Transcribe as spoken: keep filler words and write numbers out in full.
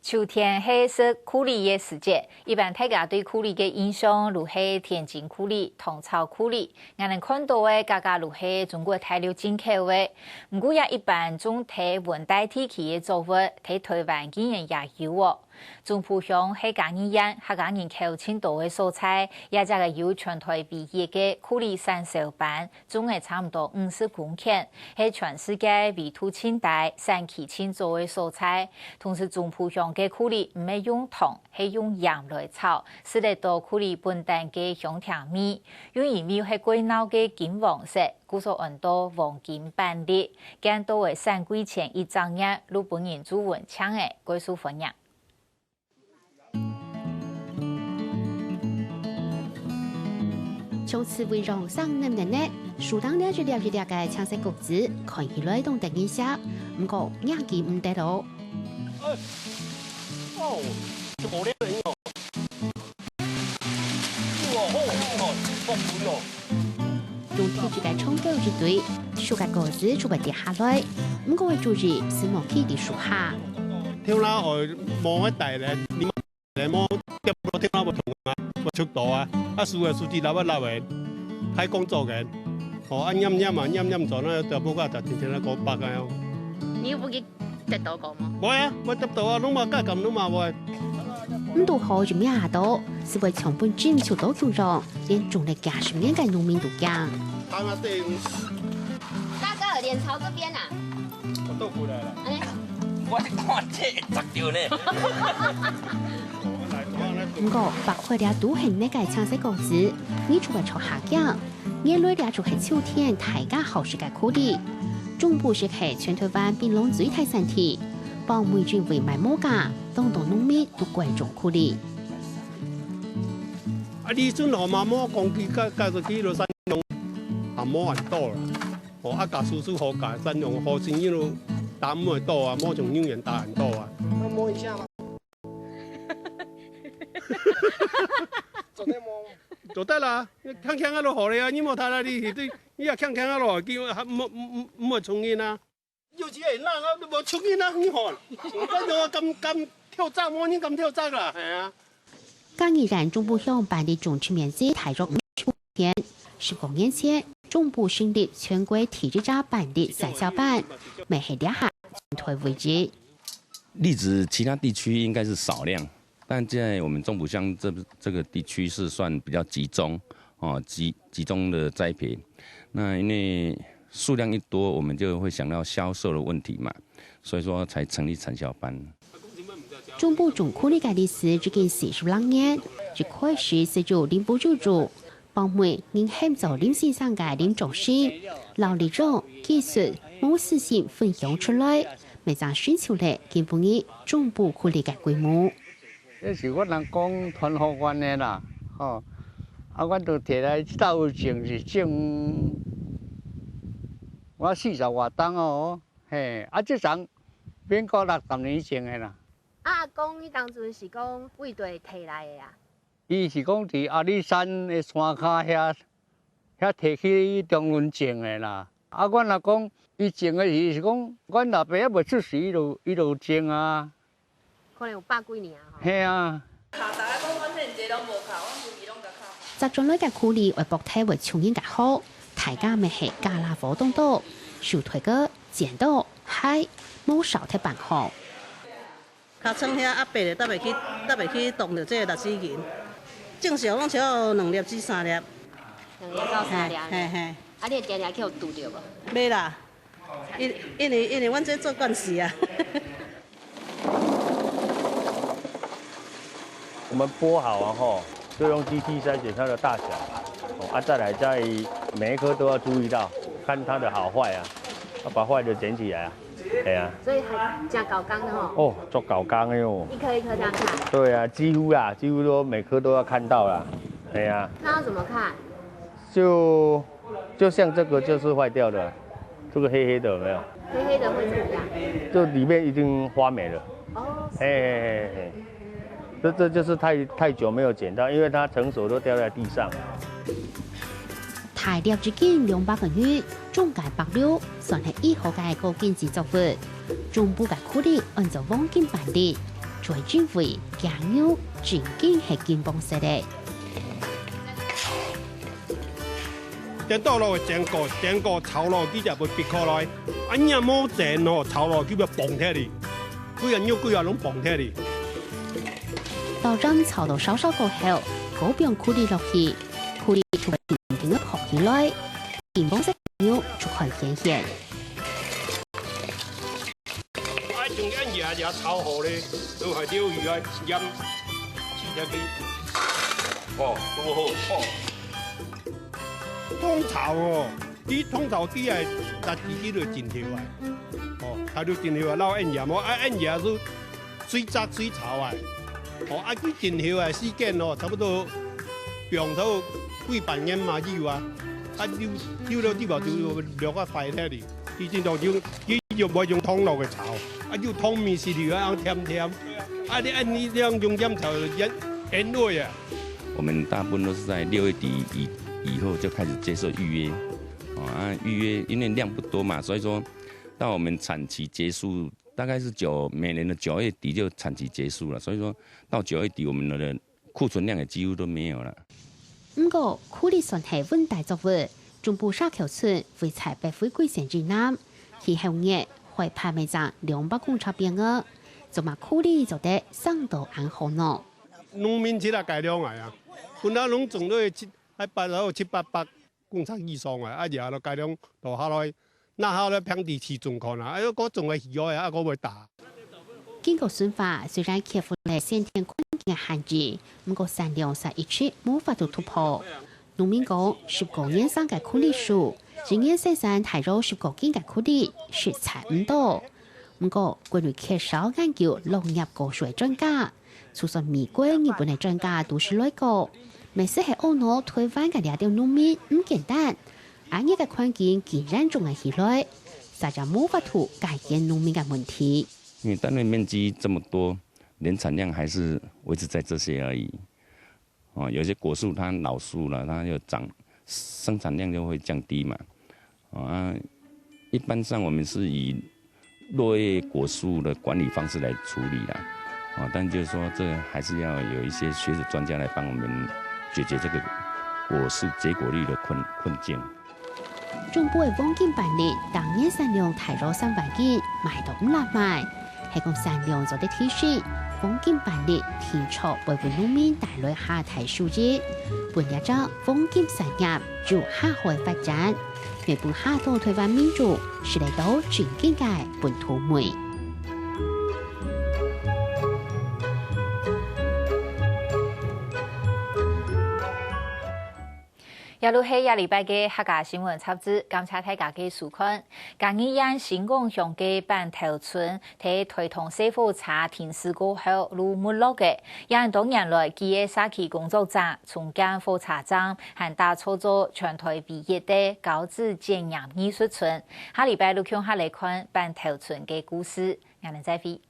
秋天係食苦力个時節，一般大家對苦力个印象就係天津苦力、糖炒苦力。𠊎等看到个，價價就係中國大陸進口个。毋過也一般種在溫帶地區个作物，在臺灣竟然也有哦。中埔鄉係嘉義縣客家人口盡多个所在，這隻个有全臺唯一个苦力產銷班， 種个差毋多五十公頃，係全世界緯度盡低、產期盡早个所在。同時，中埔鄉个苦力毋係用糖，係用鹽來炒，食得到苦力本旦个香甜味。又因為係過鬧个金黃色，故所安到黃金板栗。見到个產季前一隻月，就分人注文淨个，蓋受歡迎。 像刺蝟樣生淰淰个，樹頂這一粒一粒个青色果子，看起來當得人惜，毋過䀴佢毋得哦。哦，就無咧人哦。哇，好，好，好，好，好。 用鐵質个長篙一堆，樹个果子就會跌下來。毋過愛注意，斯莫企在樹下。跳落去無愛帶咧，你莫跌落跳落會痛啊，會出刀啊。啊，樹个樹枝立啊立个，歹工作个。哦，啊，黏黏啊，黏黏做，那條木架就天天來搞白个哦。你有無去跌倒過無？無啊，無跌倒啊，攏無，敢敢攏無會。毋堵好就咩下到，斯會像分針抽到共樣，連種了幾十年个農民都驚。 大哥，臉朝這邊啊。我倒過來了。哎。我看這會砸到呢。毋過，擘開了肚項个青色果子，你就會著下驚。原來這就係秋天大家好食个苦力。中埔係全臺灣檳榔最大產地，包尾因為賣無價，當多農民都改種苦力。啊，你準好嘛，莫講佢，佢，佢，佢落山農，啊，無恁多啦。 哦，啊，假使係好假，咱用好心，因為打毋會到啊，無像牛眼打很多啊。那摸一下嗎？做得摸嗎？做得啦，輕輕啊就好了啊，你莫睇啦，你，你，你也輕輕啊就好，佢毋，毋，毋，毋會衝人啊。有一個人啊，你無衝人啊，你看，咱用啊，敢，敢跳閘，無人敢跳閘啦，係啊。 嘉義縣中埔鄉板栗種植面積大約五十公頃。十五年前，中埔成立全國第一隻板栗產銷班，乜係這下全臺唯一。栗子其他地區應該是少量，但在我們中埔鄉這，這個地區是算比較集中，哦，集，集中的栽培。那因為數量一多，我們就會想到銷售的問題嘛，所以說才成立產銷班。 中埔種苦力个歷史已經四十零年，一開始係由林埔舅舅，包尾因喊做林先生个林長興，摎栗種、技術、無私心分享出來，乜正成就了今晡日中埔苦力个規模。這是阮人講傳予阮的啦，吼。啊，阮都提來鬥種是種，我四十外冬哦。 嘿，啊，這叢民國六十年前的啦。啊，阿公，你當初是講對佗提來的啊？伊是講佇阿里山的山跤遐，遐提去中崙種的啦。啊，阮阿公伊種的時是講，阮老爸猶未出世，伊就，伊就種啊。 可能有百幾年啊，吼。嘿啊。摘轉來个苦力愛剝忒會衝人个殼，大家乜係加拉火當多，手推過、剪刀、揩，無少忒半項。尻川遐壓迫咧，才袂去，才袂去擋著這个栗子仁。正常攏只有兩粒至三粒。兩粒到三粒。嘿，嘿，嘿。啊，你會定定去予拄著無？袂啦。 因，因為，因為阮這做慣勢啊。我們剝好啊吼，就用機器篩選它的大小，哦，啊，再來再每一顆都要注意到，看它的好壞啊，要把壞的撿起來啊，哎呀。所以還真厚工的吼。哦，足厚工的哦。一顆一顆這樣看。對啊，幾乎啊，幾乎都每顆都要看到啦，哎呀。那要怎麼看？就 就像這個就是壞掉的，這個黑黑的有沒有？黑黑的會怎麼樣？就裡面已經發霉了。哦，是。嘿，嘿，嘿，嘿。這，這就是太，太久沒有撿到，因為它成熟都掉在地上。大粒已經兩百個月，中間剝落，算係以後个高經濟作物。中埔个苦力安做黃金板栗，就會認為雞肉正經係金黃色个。顛倒落去煎過，煎過炒落去就會必開來。啊，若無煎哦，炒落去會崩忒哩，規個肉規個攏崩忒哩。豆乾炒到燒燒過後，過放苦力落去，苦力就會定定个浮起來，金黃色肉就看顯現。 啊，像恁樣也炒好咧，都係料理啊，鹽，試一下。哦，好好，哦。通炒哦，你通炒起來，十幾支就盡頭啊。哦，佢就盡頭啊，落恁樣哦，啊，恁樣係水炸水炒啊。哦，啊，佢盡頭啊，時間哦，差不多放到幾百年嘛有啊。啊，有，有了地方就略啊壞忒哩。 佢真正用，佢用，無用湯落去炒，啊，用湯麵食去啊，甜甜。啊，你按你這樣用鹽炒，原，原味啊。我們大部分都是在六月底以，以後就開始接受預約。哦，啊，預約因為量不多嘛，所以說到我們產期結束，大概是九，每年的九月底就產期結束了，所以說到九月底我們的庫存量也幾乎都沒有了。毋過，苦力算係溫帶作物，中部社坵村位在北回歸線以南，氣候熱，海拔乜正兩百公尺邊个，做麼苦力做得生到恁好呢？農民自家改良來啊，本來攏種落去七，海拔到七八百公尺以上啊，啊，這下改良落下來， 拿下來放佇市中看啊，哎喲，該種个魚仔啊，該會打。經過深化，雖然克服了先天環境个限制，毋過產量卻一直無法度突破。農民講，十過年生个苦力樹，一年生產大約十公斤个苦力，實在毋多。毋過，國內缺少研究農業高樹个專家， 就算美國、日本个專家都係來講，乜係係懊惱臺灣个這兜農民毋簡單，恁樣个環境竟然種得起來，實在無法度解決農民个問題。因為單位面積這麼多，年產量還是維持在這些而已。哦，有些果樹它老樹了，它又長，生產量就會降低嘛。哦，啊，一般上我們是以落葉果樹的管理方式來處理啦。哦，但就是說，這還是要有一些學者專家來幫我們解決這個果樹結果率的困，困境。中部个黃金板栗，逐年產量大約三萬斤，賣到毋罅賣。係講產量做得提升，黃金板栗定著會為農民帶來較大收益，分這隻黃金產業有較好个發展。 乜分較多臺灣民眾食得到正經个本土味。這就係這禮拜个客家新聞雜誌，感謝大家个收看。嘉義縣新港鄉个板頭村 在臺糖細火車停駛過後就沒落个，也恁多年來，佢个社區工作者重建火車站，還打造做全臺唯一个高質檢驗藝術村。下禮拜就共下來看板頭村个故事，𠊎等再會。